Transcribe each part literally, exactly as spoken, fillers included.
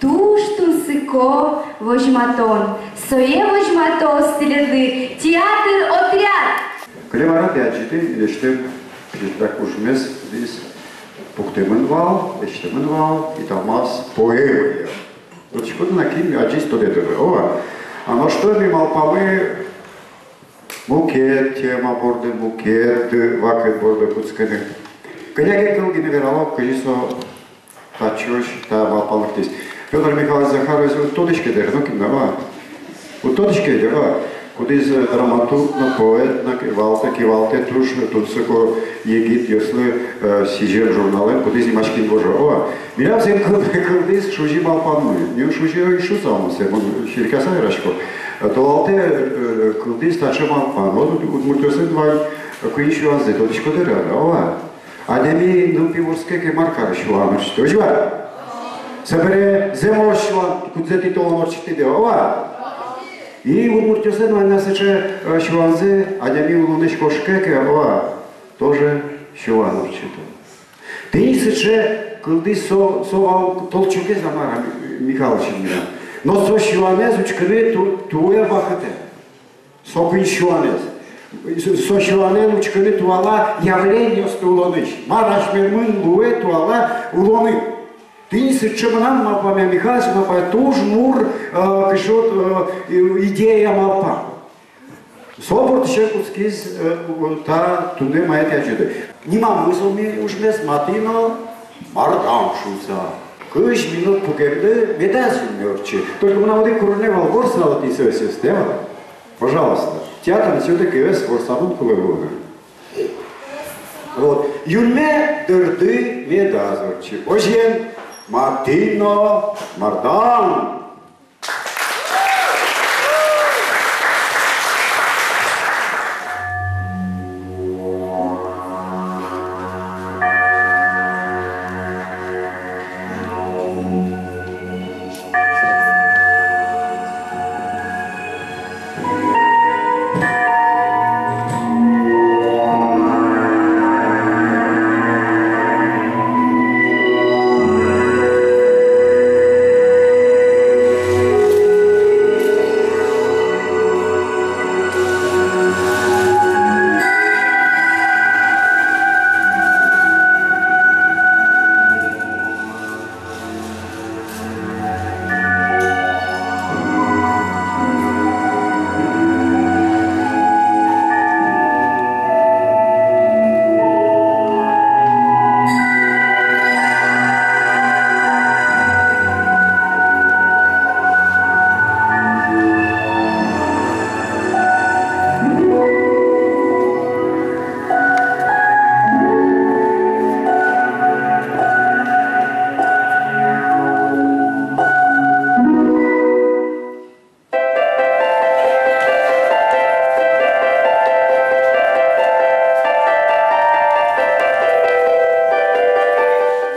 Туж тунсыко возьматон. Сое возьматоз тӥледлы театр отряд. Кылем арын тӥ адӟиды, милесьтым пичильтак ужмес, кудӥз пуктэмын вал, лэсьтэмын вал «Италмас» поэмая. Учкоды на, кин адӟиз, тодэ, дыр, ова. А нош тӥни ми малпамы мукет тема борды, мукет вакыт борды кутскыны. Кӧня ке кыл гинэ верало, кызьы со татчыозь та малпан лыктӥз. Пётр Михайлович Захаровез уд тодӥське, дыр, нокин но, ова. Уд тодӥське, дыр, ова. Кудӥз, э, драматург но, поэт но, кивалтэ, кивалтэ туж тунсыко егитъёслы, э, сӥзем журналэн, кудӥз нимаське «Инвожо», ова. Милям соин кыл-, кылдӥз шузи малпанмы. Ним шузи ӧй шуысал мон сое, мон серекъяса верасько. Э, толалтэ, э, кылдӥз таӵе малпан. Вот уд-, удмуртъёслэн вань, э, куинь сюанзы, тодӥськоды, дыр, ова. Адями нылпи вордске ке, мар каре? Сюан ортчыто. Озьы-а? Собере зэмос сюан, кудзэ тӥ толон ортчытӥды, ова. И удмуртъёслэн вань на сыӵе, э, сюанзы: адями улонысь кошке ке, ова, тоже сюан ортчыто. Тӥни сыӵе кылдӥз со, со вал толчокез, а мар-а, Михалычын милям. Но со сюанэз учкыны ту-, туэ вакытэ. Со куинь сюанэз. Со, со сюанэн учкыны туала явлениосты улонысь. Мар асьмемын луэ туала улонын. Тӥни сыӵе, мынам малпамъя, Михалыч малпамъя, туж мур, э, кыӵе вот, э, идея, малпан. Со бордысен кутскиз, э, та туннэ мае тӥ адӟиды. Нимамы со ми ужмес «Мати но Мардан» шуыса. Кызь минут пукемды медаз юнме ортчы. Только мынам одӥг куронэ вал: ворсалэ тӥ соосты, а? Пожалуйста. Театрын всё-таки ӧз ворсамын кулэ луыны. Вот. Юнме дырды медаз ортчы. Озьыен, «Мати но Мардан».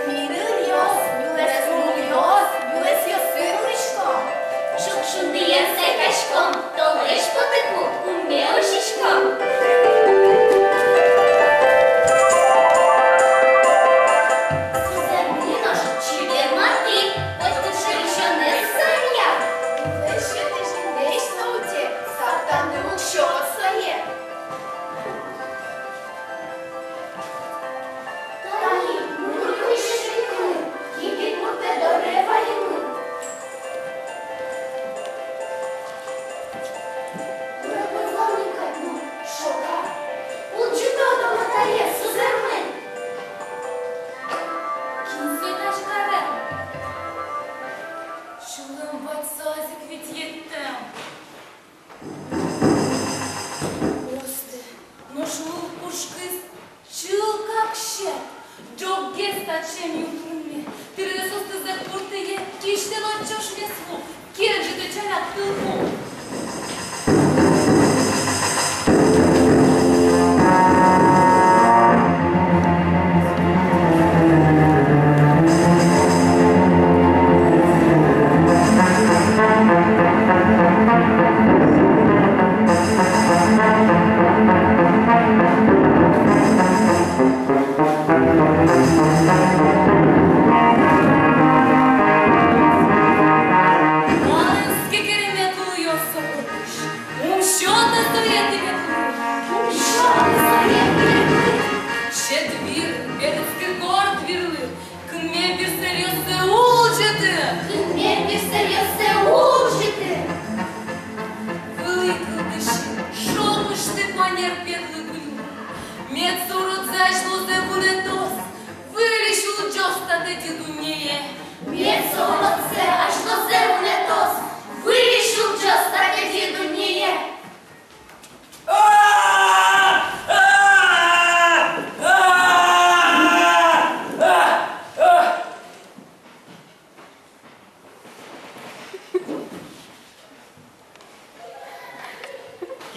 Миръёс, нюлэс нуналъёс, нюлэсъёсын улӥськом. Ӝук шундыен сайкаськом, толэзь потыку умме усиськом. Сузэрмы нош чебер Мати, котькуд шоры сиёнэз сэръя. Нюлэсь сётӥсь, нюлэсь но утэ, саптанды уксё сое. Тани мур кышкыт, егит муртэ доры ваемын. Быре пӧрламын кадь, ну, шога. Улӟытод-а тае сузэрмы? Кин сое тазьы каре? Сюлэм вадьсэ озьы ик ведь йӧттэм. Осте, нош лул пушкыз чылкак сьӧд, ӝоггес татчы эн юрт мынме. Тӥледлы соосты зэк пуртые, кисьтэ но ӵошмес ву, кенжытэ ӵаляк тылпу.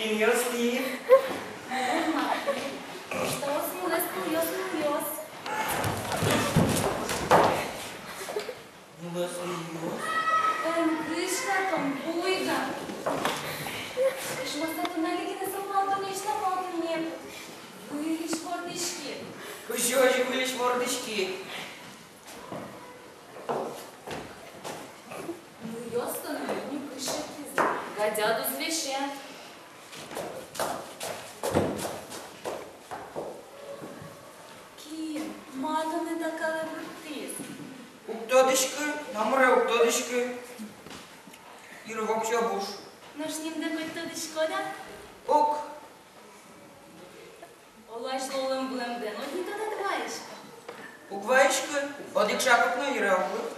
Нылъёс тӥ. Мон Матвей. Куштаос нылэз кылъёс, нылъёс. Нылэз кылъёс? Эн кышка тон, буйга. Эшмаса тон али гинэ со пал туннэ, эшшо пал туннэ. Выльысь вордӥськид. Кызьы озьы выльысь вордӥськид? Нылъёс тонэ нюкысь шедьтӥзы, гадяд уз весе. Кин, ма тонэ та калэ вуттӥз? Уг тодӥськы, номыре уг тодӥськы. Йыры воксё буш. Нош нимдэ коть тодӥськод-а? Уг. Оло азьло улэм-вылэмдэ но одӥг тодад ваиськод? Уг ваиськы, одӥг шапак но йырэ уг лык.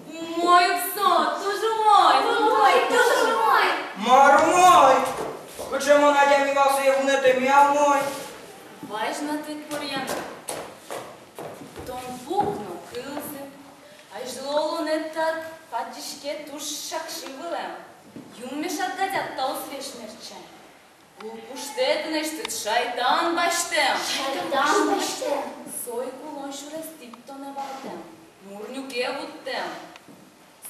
Умой ук со, туж умой. Умой, туж умой. Мар умой? Кыӵе мон адями вал, сое вунэтэмея умой. Вазь но тӥ, Марья, тон пук но кылзы. Азьло улонэд та патиське туж шакши вылэм. Юнме шат гадяд та уз весь мерча. Гул пуштэ тынэсьтыд шайтан басьтэм. Шайтан басьтэм. Со ик улон сюрестӥд тонэ валтэм, мур нюке вуттэм.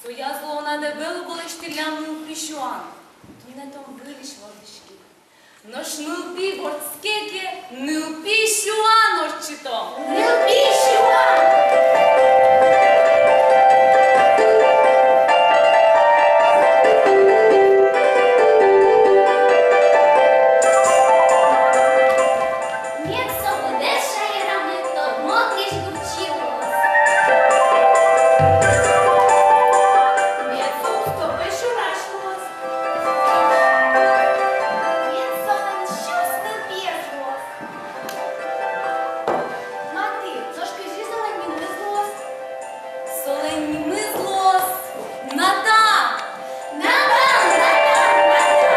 Сояз улонад ӧвӧл уго лэсьтӥллям нылпи сюан. Туннэ тон выльысь вордӥськид. Нош нылпи вордске ке, нылпи сюан ортчытом. Нылпи сюан! Мед со быдэс шаерамы тодмо крезьгурчи луоз. Мед со усто пӧйшурась луоз. Мед солэн сюрс нылпиез луоз. Матвей, нош кызьы солэн нимыз луоз? Солэн нимыз луоз Натан! Натан, Натан, Натан, Натан!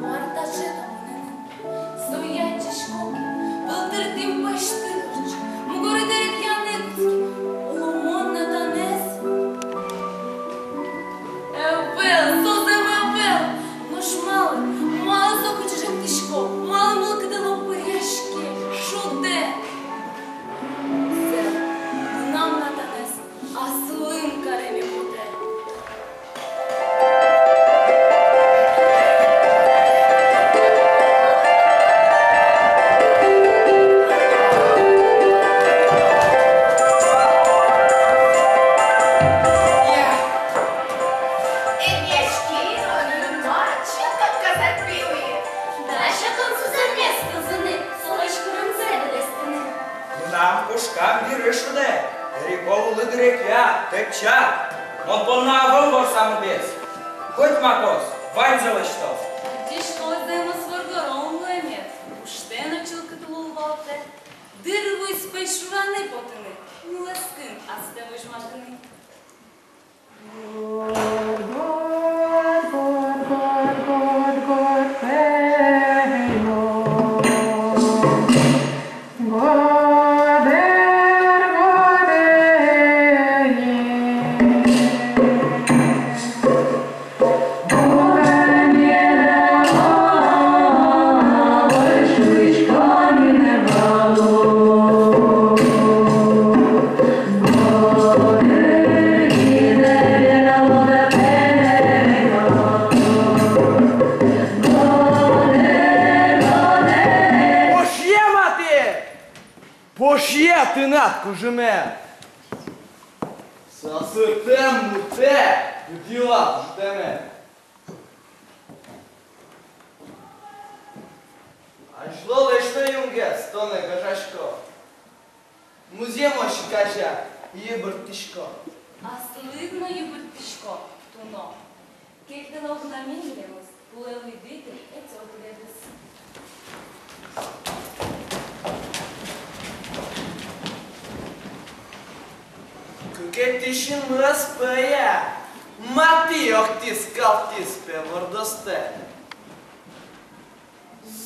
Мар таӵе та мынэным? Со ятчисько ке, пӧлтыртӥм пӧзьтыд ортче, мугоры дэрет яны кутске, оло мон Натанэз? Ӧвӧл, со зэм ӧвӧл. Нош малы, малы соку ӵыжектӥсько, малы мылкыды лопыръяське, шудэ? Зэм, мынам Натанэз аслым кареме потэ. Дась-а тон сузэрмес кылзыны, солэсь куронзэ быдэстыны? Мынам пушкам виры шудэ, эрико улы дырекъя, тэкча. Мон понна ӧвӧл ворсамы бес. Коть ма кос, ваньзэ лэсьто. Адӟисько, зэмос воргорон луэмед, пуштэ но чылкыт лул валтэ. Дыр вуиз пӧйшураны потыны, нылэскын астэ возьматыны. Пошъем-а тӥ? Пошъе, тынад кужымед. Сасыртэм муртэ пыд йылаз ӝутэме. Азьло лэсьтэ юнгес, тонэ гажасько. Музъемысь казя йыбырттӥсько. Аслыд но йыбырттӥсько, туно. Кельтыны огнам милемыз, кулэ лыдытэ ӧтё кулэдыз. Кыкетӥ синмы ӧз пӧя, матӥ, октӥз-калтӥз, пе, вордостэ.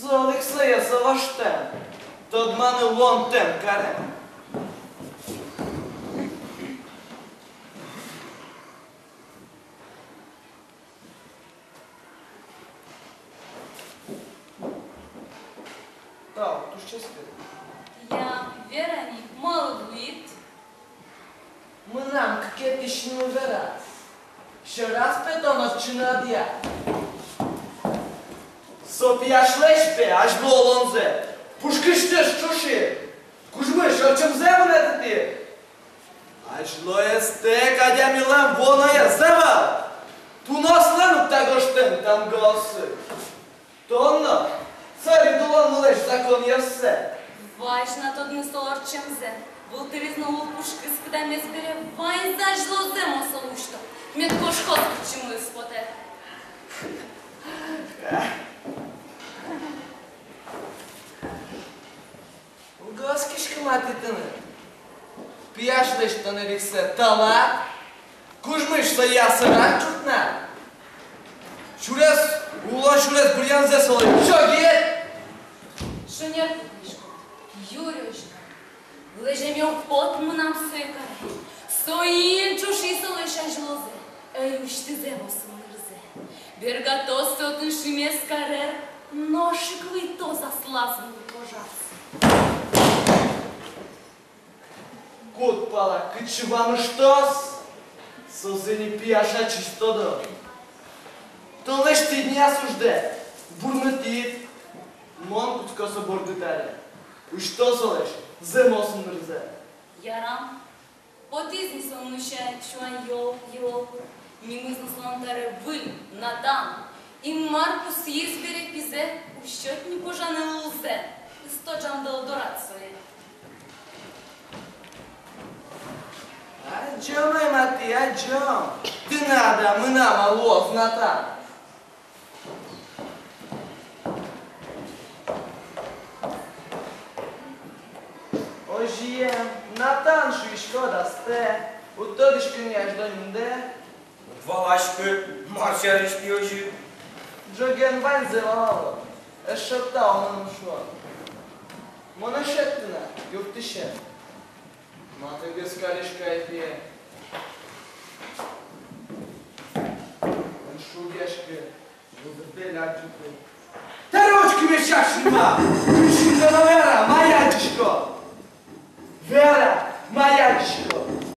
Зол ик сое со воштэ, тодманы луонтэм каре. Тау, туж ческыт. Я, Вероник, малы вуид? Мынам кыкетӥ синмы вера. Сьӧраз, пе, тон ортчыны ӧдъя. Со пияшлэсь, пе, азьло улонзэ пушкысьтыз ӵуши. Кужмысь ортчемзэ вунэтӥ. Азьлоез тэк адямилэн воноез ӧвӧл. Тунослэн уг та гожтэм тамгаосы. Тон но сярыд улонлэсь законъёссэ. Вазь на тодыны солы ортчемзэ. Вылтырыз но лул пушкыз кыдамез бере, ваньзэ азьло зэмос солы усьто. Мед кошкоз, кытчы мыйыз потэ. Уг оскиськы матӥ тыныд. Пияшлэсь тон эриксэ талад, кужмысь сое асьмеос ӵукна. Сюрес, улон сюрес быръёнзэ солы ӵогед. Шонер пукнӥськод, юри озьы. Лэземе уг поты мынам сое каре. Соин ӵуши солэсь азьлозэ, ӧй усьты зэмос ымнырзэ. Бергатоз со отын шимес карер, нош ик выйытоз аслаз мур кожаз. Куд пала кытчы вамыштоз, созэ ни пияш ачиз тодо. Тонлэсь тӥни ас уждэ бурмытӥд. Мон кутско со борды таре. Усьто солэсь зэмос ымнырзэ. Ярам. Потӥз ни со нуся сюан йӧл, йӧл. Нимыз но солэн таре Выль Натан. Инмар пусйиз бере пизэ, усьтоз ни пожаны лулзэ. Исто ӝамдыло дорад сое. Адӟом ай, матӥ, адӟом, тынад-а, мынам-а луоз Натан. Озьыен, Натан, шуиськод астэ, уд тодӥськы ни азьло нимдэ. Уд валаськы, мар сярысь тӥ озьы. Ӝоген ваньзэ валало, эшшо тау мыным шуон. Монэ шедьты на юрттӥсен. Матыгес кариськы ай, пие. Эн шугъяськы, вылды лябӟыты. Тӧро учкы, меӵак синмы!